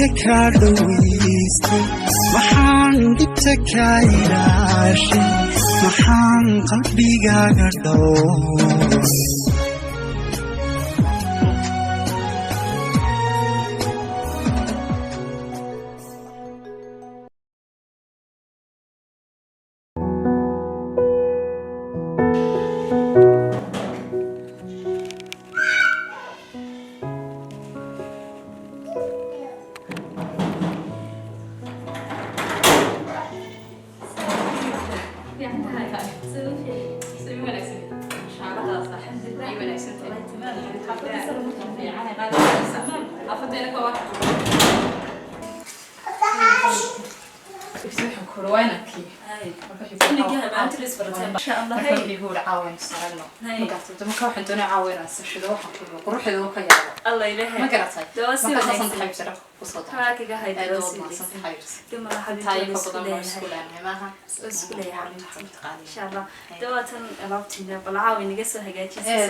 Jacaylka kaa dhowaystay, maxaan dhibta kaa ilaashay, maxaan qalbigaaga dhowray? Dawaatan alaabtiina balcaawi naga soo hagaajisatahay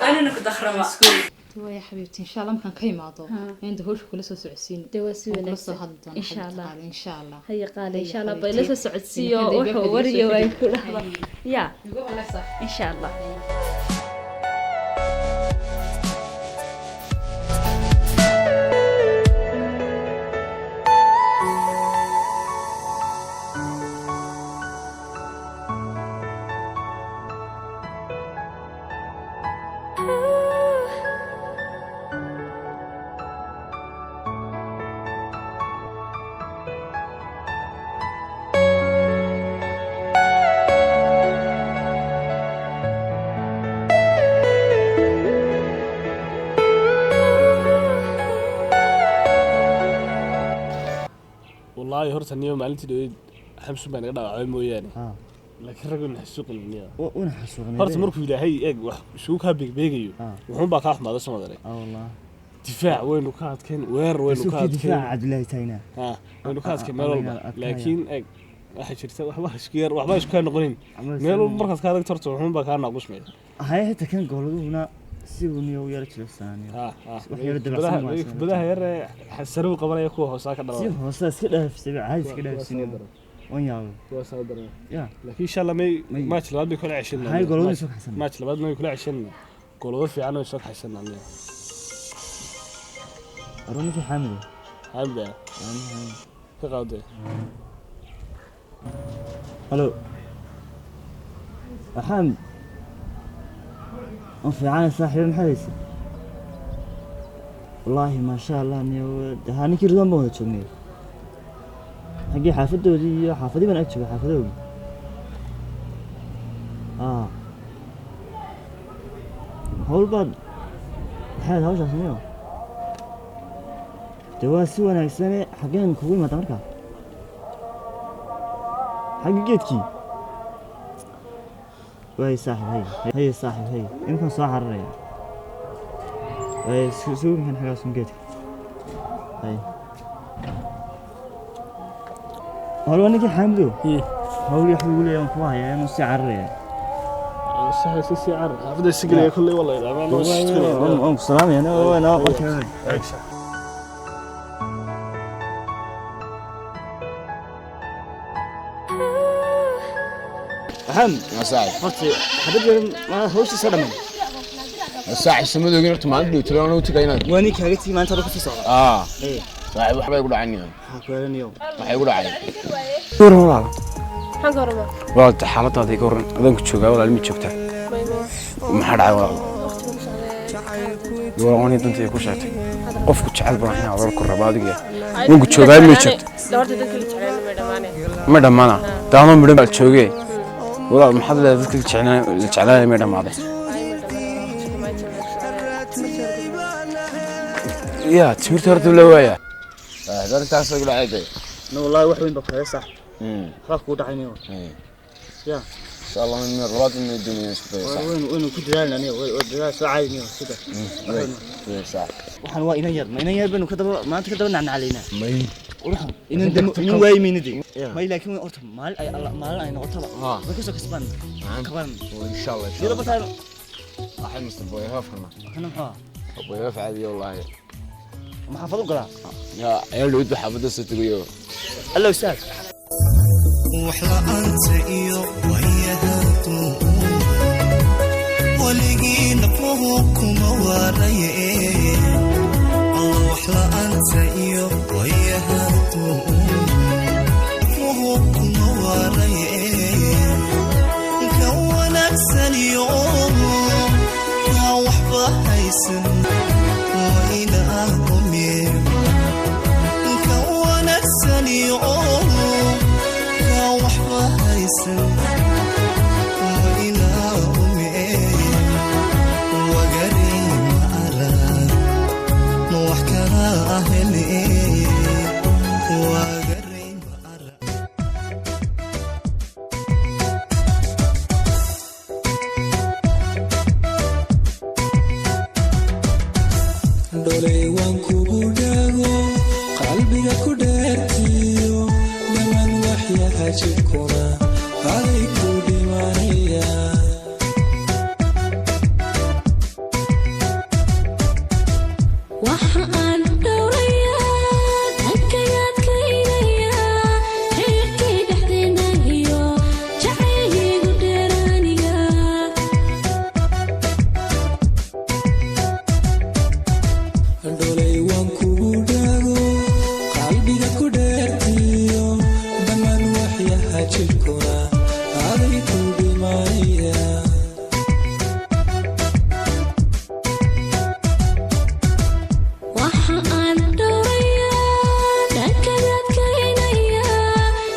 waanina ku dakrama. Waaya xabiibti, insha Allah markaan ka imaado inta hawsha kula soo socodsiin. Dee waa si kula wanaagsan. Soo hadli doona. Insha Allah. Xabiibti qaali, insha Allah. Haya qaale, insha Allah Haya, bay la soo xabiibti. socodsiiyo. Inta wuxuu albaabka wariyo soo waan xidhi. Ku dhahda ya insha Allah. Wallaahi horta niyo maalintii dhaweyd Xamsun baa naga dhaawacmay mooyaane, laakiin raggu na xasuuqin niyo. Una xasuuqnay. Horta markuu ilaahay eeg wax isugu kaa beegbeegayo, wuxuun baa kaa xumaada soo madare. Wallah. Difaac waynu ka adkayn, weerar waynu ka suuqii adkayn. Difaaca Cabdullaahi taagnaa. Ha, waynu ka adkayn meel walba. Adkaaya. Laakiin eeg waxaa jirta waxba isku yar, waxba isku kaa noqonin Waxba meel walba isku- markaad ka adag tarto, wuxuun baa kaa naaqusmaya. Haya, xitaa kan gooladuhuna si uu niyo u yara jilicsanaayo. Ha ha. Wax yaro dabacsan waa soo. Kubadaha yar ee sare u qabanaya kuwa hoosaa ka si dhalada. Hoose iska dhaafisay, caadi iska dhaafisay, waan yaabay. Kuwaasaa daran. Ya. Laakiin insha Allah may May- match labaad bay kula ceshanaa. Hay, gooladu soo kaxsanaa. Match labaad may kula ceshanaa, goolado fiican way soo kaxsanaa. Arun ninkii Xaamid. Xamda ka qaadee. Halo, Xaamid, waan fiicanay saaxiibe, maxaad haysa? Wallaahi maasha Allah niyo haa, ninkii Ridwaan baan wada joognay xaggii xaafadoodii iyo xaafadii baan ag joogay xaafadoodii. Haa, hawl baad maxaad hawshaas niyo? Dee waa si wanaagsane, xaggeen kugu imaada markaa? Xagga geedkii. Waay saaxiib, hay haye saaxiib, hay imkaan soo cararaya. Waay sugu maxaan xaggaas un geedka. Hay hore waa ninkii Xaamidow, hawl wax ugu leeyahay waan kugu hayaa inuu sii cararaya. Si si car xaafadda si gelaya kolley wallahi. Waan ku salaamaya waa qorka. Xaamid. Saaxib. Horta xabad yar ma hawshiisa dhammaan. Saaxib, samadoogi horta maalin dhow tiro anuu tagay inaad. Waa nin kaaga tigi maanta hore kusii socda. Ah. Saaxib, waxba igu dhacay niyo. Maxaa ku yeelanayo? Waxay igu dhacay. Walaal. Maxaan ka warramaa? Walaal, xaaladaada iga waran, adaan ku joogaa walaal, ma joogtaa? Maxaa dhacay walaal? Waqti ku socday. Walaal, aniga dantayda ku sheegtay qofku jecel baan inaan adoor ku rabo adiga wanku joogaa, ma joogto? Horta dadka la jeclaan may dhamaaneen. Ma dhammaana daanoo midhan baad joogee walaal, maxaad leedahay? Dadka la jeclaanaya may dhammaaday yaa timirta horta la waayaa. Saaxib, arrintaas igu dhacay dee. No wallaahi wax weyn baa ku helay saaxiib. Waxbaa kugu dhacay niyo ya. Insha Allah min labaad in dunya isku dayo saaxib. Waynu ku dadaalna niyo, waa dadaal soo caadi niyo sida. Way saaxib. Waxaan waa inan yar, ma inan yar baynu ka daba maanta ka daba nacnaclaynaa. May. Waxaan inan damo inan waayi mayna dee. May, laakiin horta maalin ay alla maalin ay noqotaba way kasoo kasban kaban. Insha Allah. Iyadoo bataan. Saaxib, Mr. Boy haafkana. Kana muxuu ahaa? Wayna caadiya wallaahi. Ma xaafad u galaa? Yaa ayaa dhawid baa xaafadda soo tegayo. Allow sahal. Wax la'aanta iyo wayahaadu weligii nafluhu kuma waaraye. Alla, wax la'aanta iyo wayahaadu nafluhu kuma waaraye. Ka wanaagsan iyo ka waxba haysan wayna ume. Ka wanaagsan iyo ka waxba haysan wayna ume. Wagari ma arag, ma wax kala hele. Wagari ma arag. Dholay waan kugu dhago, qalbiga ku dheertiyo, dhammaan waxyaha jidhkuna aday ku dhimanaya. Waxa aan dhowrayaa dankayaadkaynayaa xiriirkii dhexdeena iyo jacaylkiigu dheeraaniga. Dholay waan kugu dhago, qalbiga ku dheertiyo, dhammaan waxyaha jidhkuna aday ku dhimanaya. Waxa aan dhowrayaa dankayaadkaynayaa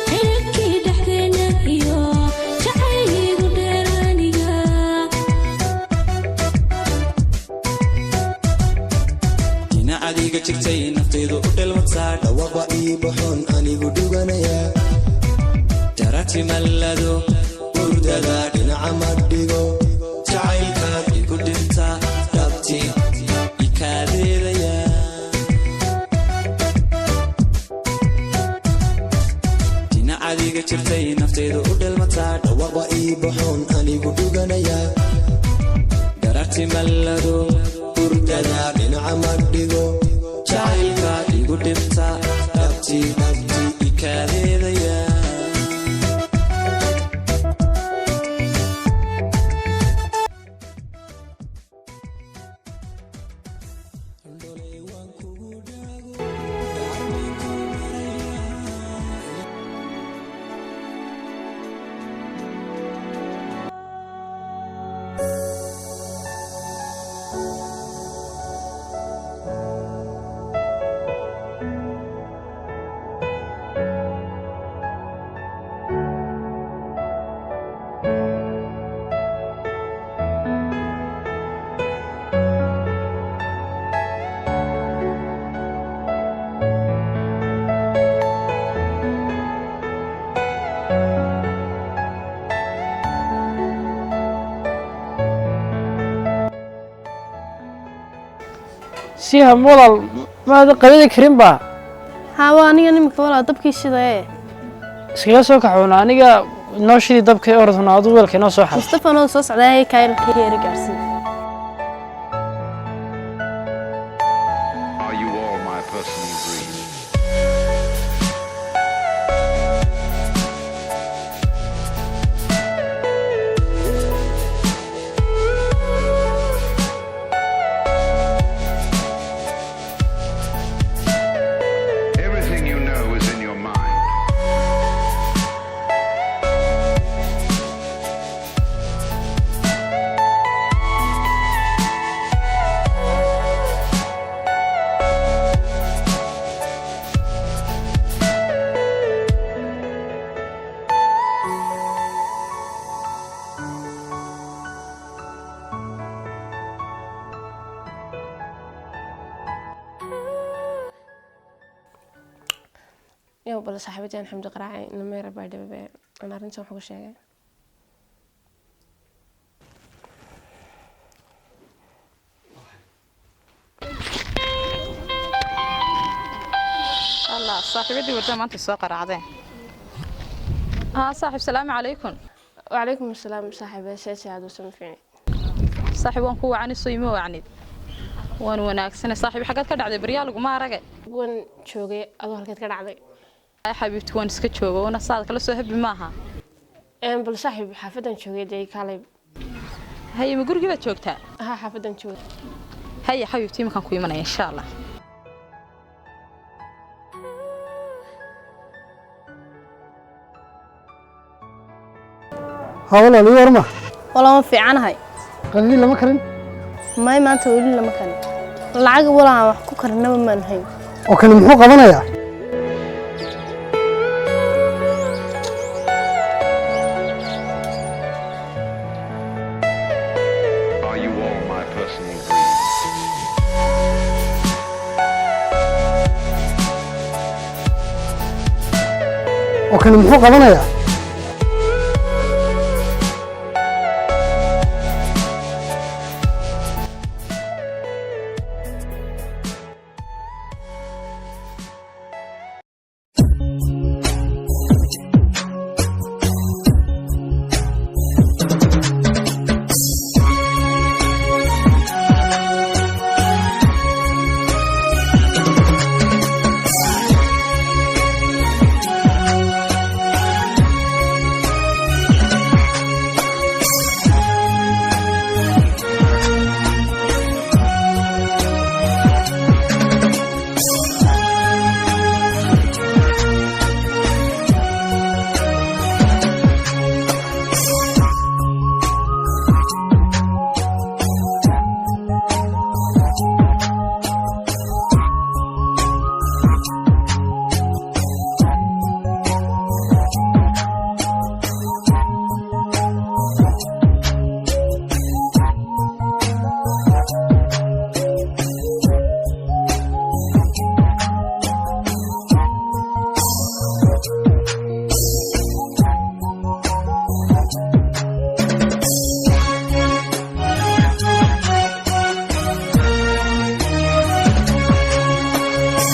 xiriirkii dhexdeena iyo jacaylkiigu dheeraaniga. Dhinacadiga jirtay naftaydu u dhelmataa, dhawaqa ii baxoon anigu dhuganaya. Darati mallado hurdada dhinaca ma dhigo, jacaylkaad igu dhinta, dhabti ikaadeedaya. Dhinacadiga jirtay naftaydu u dhelmataa, dhawaqa ii baxoon anigu dhuganaya. Darati mallado hurdada dhinaca ma dhigo, jacaylkaad igu dhibta, dhabti dhabti ikaadeedaya. Siham, walaal, maada qadadi karin baa? Haa, waa aniga niminka walaa dabkii shidaye. Iskaga soo kaxuuna, aniga inoo shidi dabka, orodhuna adu weelka inoo soo xad. Mustafa noo soo socdaa, kayrka yara gaarsiin. Are you all my personal dreams? Everything you know is in your mind. Yow, bal saaxiibadeen Xamdi qaraacay nameera baa dhababe aan arrintan wax uga sheegay. Allah, saaxiibadii warda maanta soo qaraacdeen. Haa saaxiib, salaamu calaykum. Wacalaykum asalaam saaxiibe, seese aad u sama fiicni. Saaxiib, waan ku wacani, soo ima wacnid. Waan wanaagsanay saaxiib, xaggaad ka dhacday? Baryaa laguma arage. Waan joogay, adoo halkeed ka dhacday? Ay xabiibti, waan iska jooga una saad kala soo habi maaha. Bal saaxiib, xaafadan joogay dee, kaalay. Haye, ma gurigii baad joogtaa? Ha, xaafadan joogay. Haye xabiibti, iminkaan ku imanaya insha Allah. Ha walaal, ii warma. Walaa waan fiicanahay. Qadadii lama karin? May, maanta weli lama karin. Lacag walaa aan wax ku karinaba maan hayn. Oo kani muxuu qabanayaa? Are you all my personal dreams? Oo kani muxuu qabanayaa?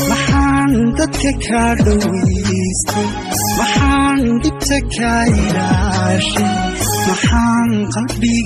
Maxaan dadka kaa dhowaystay? Maxaan dhibta kaa ilaashay? Maxaan qalbiga